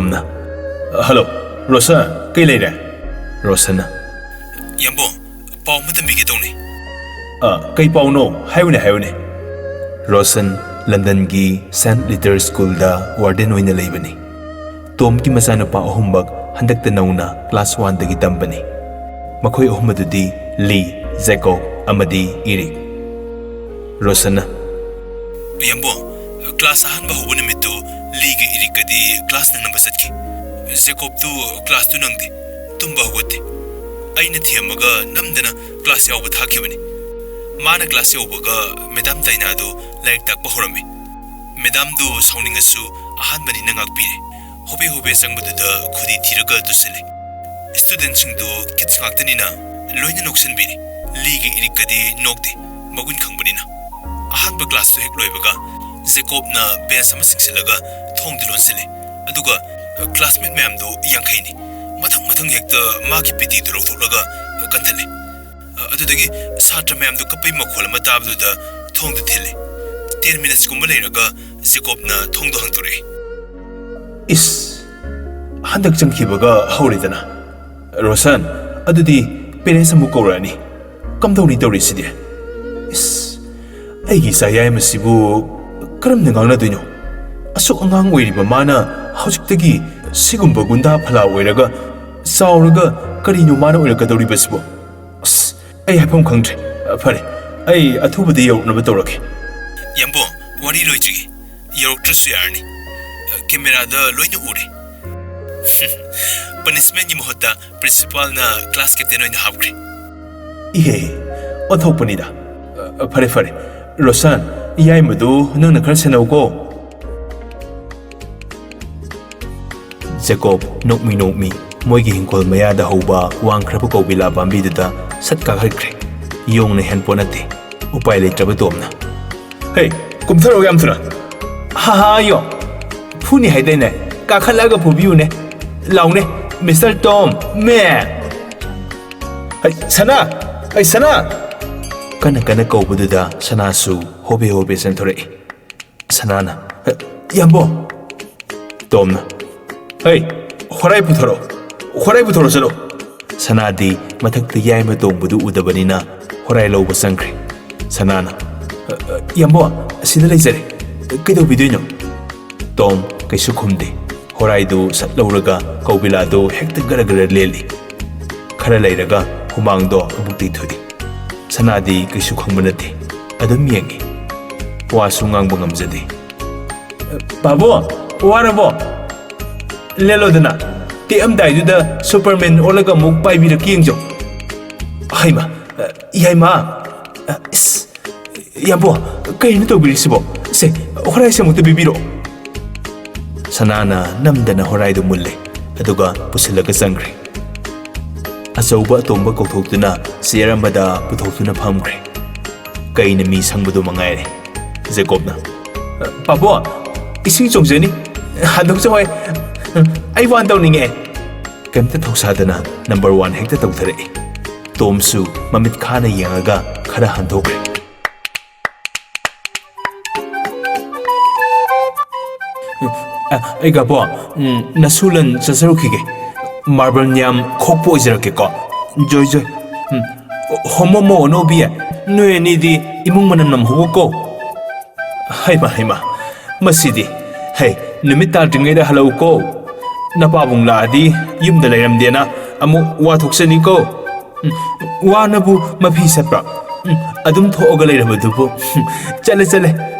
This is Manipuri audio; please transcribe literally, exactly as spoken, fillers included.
ꯇꯣꯝꯅ, "ꯍꯜꯂꯣ, ꯔꯣꯁꯟ, ꯀꯩ ꯂꯩꯔꯦ?" ꯔꯣꯁꯟꯅ, "ꯌꯥꯝꯕꯣ, ꯄꯥꯎ ꯑꯃ ꯇꯝꯕꯤꯒꯦ ꯇꯧꯅꯤ꯫" "ꯑ, ꯀꯩ ꯄꯥꯎꯅꯣ? ꯍꯥꯏꯌꯨꯅꯦ, ꯍꯥꯏꯌꯨꯅꯦ꯫" ꯔꯣꯁꯟ ꯂꯟꯗꯟꯒꯤ ꯁꯦꯟꯠ ꯂꯤꯇꯔ ꯁ꯭ꯀꯨꯜꯗ ꯋꯥꯔꯗꯦꯟ ꯑꯣꯏꯅ ꯂꯩꯕꯅꯤ꯫ ꯇꯣꯝꯒꯤ ꯃꯆꯥꯅꯨꯄꯥ ꯑꯍꯨꯝꯃꯛ ꯍꯟꯗꯛꯇ ꯅꯧꯅ ꯀ꯭ꯂꯥꯁ ꯋꯥꯟꯗꯒꯤ ꯇꯝꯕꯅꯤ꯫ ꯃꯈꯣꯏ ꯑꯍꯨꯝ ꯑꯗꯨꯗꯤ ꯂꯤ, ꯖꯦꯀꯣꯕ ꯑꯃꯗꯤ ꯏꯔꯤꯛ꯫ ꯔꯣꯁꯟꯅ, "ꯌꯥꯝꯕꯣ, ꯀ꯭ꯂꯥꯁ ꯑꯍꯥꯟꯕ ꯍꯧꯕ ꯅꯨꯃꯤꯠꯇꯨ ꯂꯤꯒ ꯏꯔꯤꯛꯀꯗꯤ ꯀ꯭ꯂꯥꯁ ꯅꯪꯅꯕ ꯆꯠꯈꯤ꯫ ꯖꯦꯀꯣꯕꯇꯨ ꯀ꯭ꯂꯥꯁꯇꯨ ꯅꯪꯗꯦ, ꯇꯨꯝꯕ ꯍꯧꯒꯠꯇꯦ꯫ ꯑꯩꯅ ꯊꯦꯝꯃꯒ ꯅꯝꯗꯅ ꯀ꯭ꯂꯥꯁ ꯌꯥꯎꯕ ꯊꯥꯈꯤꯕꯅꯤ꯫ ꯃꯥꯅ ꯀ꯭ꯂꯥꯁ ꯌꯧꯕꯒ ꯃꯦꯗꯥꯝ ꯗꯥꯏꯅꯥꯗꯨ ꯂꯥꯏꯔꯤꯛ ꯇꯥꯛꯄ ꯍꯧꯔꯝꯃꯤ꯫ ꯃꯦꯗꯥꯝꯗꯨ ꯁꯥꯎꯅꯤꯡꯉꯁꯨ ꯑꯍꯥꯟꯕꯅꯤꯅ ꯉꯥꯛꯄꯤꯔꯦ꯫ ꯍꯣꯕꯦ ꯍꯣꯕꯦ ꯆꯪꯕꯗꯨꯗ ꯈꯨꯗꯤ ꯊꯤꯔꯒ ꯇꯨꯁꯤꯜꯂꯦ꯫ ꯁ꯭ꯇꯨꯗꯦꯟꯠꯁꯤꯡꯗꯨ ꯀꯤꯗꯁ ꯉꯥꯛꯇꯅꯤꯅ ꯂꯣꯏꯅ ꯅꯣꯛꯁꯤꯟꯕꯤꯔꯦ꯫ ꯂꯤꯒ ꯏꯔꯤꯛꯀꯗꯤ ꯅꯣꯛꯇꯦ, ꯃꯒꯨꯟ ꯈꯪꯕꯅꯤꯅ꯫ ꯑꯍꯥꯟꯕ ꯀ꯭ꯂꯥꯁꯇꯨ ꯍꯦꯛ ꯂꯣꯏꯕꯒ ꯖꯦꯀꯣꯕꯅ ꯕꯦꯟꯆ ꯑꯃ ꯆꯤꯡꯁꯤꯜꯂꯒ ꯊꯣꯡꯗꯨ ꯂꯣꯟꯁꯤꯜꯂꯦ꯫ ꯑꯗꯨꯒ ꯀ꯭ꯂꯥꯁꯃꯦꯠ ꯃꯌꯥꯝꯗꯨ ꯌꯥꯡꯈꯩꯅꯤ꯫ ꯃꯊꯪ ꯃꯊꯪ ꯍꯦꯛꯇ ꯃꯥꯒꯤ ꯄꯦꯇꯤꯗꯨ ꯂꯧꯊꯣꯛꯂꯒ ꯀꯟꯊꯠꯂꯦ꯫ ꯑꯗꯨꯗꯒꯤ ꯁꯥꯇ꯭ꯔ ꯃꯌꯥꯝꯗꯨ ꯀꯞꯄꯩ ꯃꯈꯣꯜ ꯑꯃ ꯇꯥꯕꯗꯨꯗ ꯊꯣꯡꯗꯨ ꯊꯤꯜꯂꯦ꯫ ꯇꯦꯟ ꯃꯤꯅꯠꯁꯀꯨꯝꯕ ꯂꯩꯔꯒ ꯖꯦꯀꯣꯕꯅ ꯊꯣꯡꯗꯨ ꯍꯥꯡꯗꯣꯔꯛꯑꯦ꯫ "ꯏꯁ, ꯍꯟꯗꯛ ꯆꯪꯈꯤꯕꯒ ꯍꯧꯔꯦꯗꯅ꯫ ꯔꯣꯁꯟ, ꯑꯗꯨꯗꯤ ꯄꯦꯔꯦꯟꯠꯁ ꯑꯃꯨꯛ ꯀꯧꯔꯛꯑꯅꯤ꯫ ꯀꯝꯗꯧꯅꯤ ꯇꯧꯔꯤꯁꯤꯗꯤ? ꯏꯁ, ꯑꯩꯒꯤ ꯏꯆꯥ ꯌꯥꯏꯃꯁꯤꯕꯨ ꯀꯔꯝꯅ ꯉꯥꯡꯅꯗꯣꯏꯅꯣ? ꯑꯁꯨꯛ ꯑꯉꯥꯡ ꯑꯣꯏꯔꯤꯕ ꯃꯥꯅ ꯍꯧꯖꯤꯛꯇꯒꯤ ꯁꯤꯒꯨꯝꯕ ꯒꯨꯟꯗꯥ ꯐꯂꯥ ꯑꯣꯏꯔꯒ, ꯆꯥꯎꯔꯒ ꯀꯔꯤꯅꯣ ꯃꯥꯅ ꯑꯣꯏꯔꯛꯀꯗꯧꯔꯤꯕꯁꯤꯕꯣ? ꯑꯁ, ꯑꯩ ꯍꯥꯏꯐꯝ ꯈꯪꯗ꯭ꯔꯦ꯫ ꯐꯔꯦ, ꯑꯩ ꯑꯊꯨꯕꯗ ꯌꯧꯔꯛꯅꯕ ꯇꯧꯔꯒꯦ꯫" "ꯌꯥꯝꯕꯣ, ꯋꯥꯔꯤ ꯂꯣꯏꯗ꯭ꯔꯤꯌꯦ꯫ ꯌꯧꯔꯛꯇ꯭ꯔꯁꯨ ꯌꯥꯔꯅꯤ꯫ ꯀꯦꯃꯦꯔꯥꯗ ꯂꯣꯏꯅ ꯎꯔꯦ꯫" ꯄꯅꯤꯁꯃꯦꯟꯠꯀꯤ ꯃꯍꯨꯠꯇ ꯄ꯭ꯔꯤꯟꯁꯤꯄꯥꯜꯅ ꯀ꯭ꯂꯥꯁ ꯀꯦꯞꯇꯦꯟ ꯑꯣꯏꯅ ꯍꯥꯞꯈ꯭ꯔꯦ꯫ "ꯏꯍꯦ, ꯑꯣꯟꯊꯣꯛꯄꯅꯤꯗ꯫ ꯐꯔꯦ, ꯐꯔꯦ꯫ ꯔꯣꯁꯟ, ꯌꯥꯏꯃꯗꯨ ꯅꯪꯅ ꯈꯔ ꯁꯦꯟꯅꯧꯀꯣ꯫" ꯖꯦꯀꯣꯕ ꯅꯣꯛꯃꯤ ꯅꯣꯛꯃꯤ ꯃꯣꯏꯒꯤ ꯍꯤꯡꯈꯣꯜ ꯃꯌꯥꯗ ꯍꯧꯕ ꯋꯥꯡꯈ꯭ꯔꯕ ꯀꯧꯕꯤꯂꯥ ꯄꯥꯝꯕꯤꯗꯨꯗ ꯁꯠ ꯀꯥꯈꯠꯈ꯭ꯔꯦ꯫ ꯌꯣꯡꯅ ꯍꯦꯟꯄꯣꯠ ꯅꯠꯇꯦ꯫ ꯎꯄꯥꯏ ꯂꯩꯇ꯭ꯔꯕ ꯇꯣꯝꯅ, "ꯍꯦ, ꯀꯨꯝꯊꯔꯛꯑꯣ ꯌꯥꯝ ꯊꯨꯅ꯫ ꯍꯥ ꯍꯥ, ꯌꯣ꯫ ꯐꯨꯅꯤ ꯍꯥꯏꯗꯥꯏꯅꯦ? ꯀꯥꯈꯠꯂꯛꯑꯒ ꯐꯨꯕꯤꯌꯨꯅꯦ꯫ ꯂꯥꯎꯅꯦ, ꯃꯤꯁꯇꯔ ꯇꯣꯝ, ꯃꯦ꯫ ꯍꯩ, ꯁꯅꯥ! ꯍꯩ, ꯁꯅꯥ!" ꯀꯟꯅ ꯀꯟꯅ ꯀꯧꯕꯗꯨꯗ ꯁꯅꯥꯁꯨ ꯍꯣꯕꯦ ꯍꯣꯕꯦ ꯆꯦꯟꯊꯣꯔꯛꯏ꯫ ꯁꯅꯥꯅ, "ꯍꯩ, ꯌꯥꯝꯕꯣ!" ꯇꯣꯝꯅ, "ꯍꯩ, ꯍꯣꯔꯥꯏ ꯄꯨꯊꯣꯔꯛꯑꯣ, ꯍꯣꯔꯥꯏ ꯄꯨꯊꯣꯔꯛꯑꯣ ꯆꯠꯂꯣ!" ꯁꯅꯥꯗꯤ ꯃꯊꯛꯇ ꯌꯥꯏꯃ ꯇꯣꯡꯕꯗꯨ ꯎꯗꯕꯅꯤꯅ ꯍꯣꯔꯥꯏ ꯂꯧꯕ ꯆꯪꯈ꯭ꯔꯦ꯫ ꯁꯅꯥꯅ, "ꯑ, ꯑ, ꯏꯌꯥꯝꯕꯣ, ꯑꯁꯤꯗ ꯂꯩꯖꯔꯦ꯫ ꯀꯩꯗꯧꯕꯤꯗꯣꯏꯅꯣ?" ꯇꯣꯝ ꯀꯩꯁꯨ ꯈꯨꯝꯗꯦ꯫ ꯍꯣꯔꯥꯏꯗꯨ ꯁꯠ ꯂꯧꯔꯒ ꯀꯧꯕꯤꯂꯥꯗꯨ ꯍꯦꯛꯇ ꯒꯔ ꯒꯔ ꯂꯦꯜꯂꯤ꯫ ꯈꯔ ꯂꯩꯔꯒ ꯍꯨꯃꯥꯡꯗꯣ ꯑꯃꯨꯛ ꯇꯩꯊꯣꯛꯏ꯫ ꯁꯅꯥꯗꯤ ꯀꯩꯁꯨ ꯈꯪꯕ ꯅꯠꯇꯦ꯫ ꯑꯗꯨꯝ ꯌꯦꯡꯉꯤ꯫ ꯋꯥꯁꯨ ꯉꯥꯡꯕ ꯉꯝꯖꯗꯦ꯫ "ꯄꯥꯕꯣ, ꯋꯥꯔꯕꯣ? ꯂꯦꯜꯂꯣꯗꯅ꯫ ꯇꯦꯛꯑꯝꯗꯥꯏꯗꯨꯗ ꯁꯨꯄꯔꯃꯦꯟ ꯑꯣꯜꯂꯒ ꯑꯃꯨꯛ ꯄꯥꯏꯕꯤꯔꯛꯀꯦ ꯌꯦꯡꯖꯧ꯫" "ꯍꯩꯃꯥ, ꯌꯥꯏꯃ, ꯏꯁ, ꯌꯥꯝꯕꯣ, ꯀꯩꯅꯣ ꯇꯧꯕꯤꯔꯤꯁꯤꯕꯣ? ꯁꯦ, ꯍꯣꯔꯥꯏꯁꯦ ꯑꯃꯨꯛꯇ ꯄꯤꯕꯤꯔꯛꯑꯣ꯫" ꯁꯅꯥꯅ ꯅꯝꯗꯅ ꯍꯣꯔꯥꯏꯗꯨ ꯃꯨꯜꯂꯦ, ꯑꯗꯨꯒ ꯄꯨꯁꯤꯜꯂꯒ ꯆꯪꯈ꯭ꯔꯦ꯫ ꯑꯆꯧꯕ ꯑꯇꯣꯝꯕ ꯀꯧꯊꯣꯛꯇꯨꯅ ꯆꯤꯌꯔ ꯑꯃꯗ ꯄꯨꯊꯣꯛꯇꯨꯅ ꯐꯝꯈ꯭ꯔꯦ꯫ ꯀꯩꯅ ꯃꯤ ꯁꯪꯕꯗꯨ ꯃꯉꯥꯏꯔꯦ꯫ ꯖꯦꯀꯣꯕꯅ, "ꯄꯥꯕꯣ, ꯏꯁꯤꯡ ꯆꯣꯡꯖꯅꯤ, ꯍꯟꯗꯣꯛꯆꯧ ꯍꯥꯏ꯫ ꯑꯩ ꯋꯥꯟ ꯇꯧꯅꯤꯡꯉꯦ꯫" ꯀꯩꯝꯇ ꯊꯧꯁꯥꯗꯅ ꯅꯝꯕꯔ ꯋꯥꯟ ꯍꯦꯛꯇ ꯇꯧꯊꯔꯛꯏ꯫ ꯇꯣꯝꯁꯨ ꯃꯃꯤꯠ ꯈꯥꯅ ꯌꯦꯡꯉꯒ ꯈꯔ ꯍꯟꯊꯣꯛꯈ꯭ꯔꯦ꯫ ꯑ, ꯑꯩ ꯒꯥꯕꯣ, ꯎꯝ, ꯅꯁꯨ ꯂꯟ ꯆꯠꯆꯔꯨꯈꯤꯒꯦ꯫ ꯃꯥꯔꯕꯜ ꯅꯤꯌꯥꯝ ꯈꯣꯛꯄ ꯑꯣꯏꯖꯔꯛꯀꯦꯀꯣ꯫ ꯖꯣꯏ, ꯖꯣꯏ꯫ ꯎꯝ, ꯍꯣꯃꯣꯃꯣ ꯑꯣꯅꯣꯕꯤ, ꯅꯣꯏ ꯑꯅꯤꯗꯤ ꯏꯃꯨꯡ ꯃꯅꯝ ꯅꯝꯍꯧꯕꯀꯣ꯫ ꯍꯩꯃ, ꯍꯩꯃ, ꯃꯁꯤꯗꯤ꯫ ꯍꯩ, ꯅꯨꯃꯤꯠ ꯇꯥꯗ꯭ꯔꯤꯉꯩꯗ ꯍꯜꯂꯛꯎꯀꯣ꯫ ꯅꯄꯥꯕꯨꯡ ꯂꯥꯛꯑꯗꯤ ꯌꯨꯝꯗ ꯂꯩꯔꯝꯗꯦꯅ ꯑꯃꯨꯛ ꯋꯥ ꯊꯣꯛꯆꯅꯤꯀꯣ꯫ ꯎꯝ, ꯋꯥꯅꯕꯨ ꯃꯐꯤ ꯁꯠꯄ꯭ꯔꯥ? ꯎꯝ, ꯑꯗꯨꯝ ꯊꯣꯛꯑꯒ ꯂꯩꯔꯕꯗꯨꯕꯨ꯫ ꯎꯝ, ꯆꯠꯂꯦ, ꯆꯠꯂꯦ꯫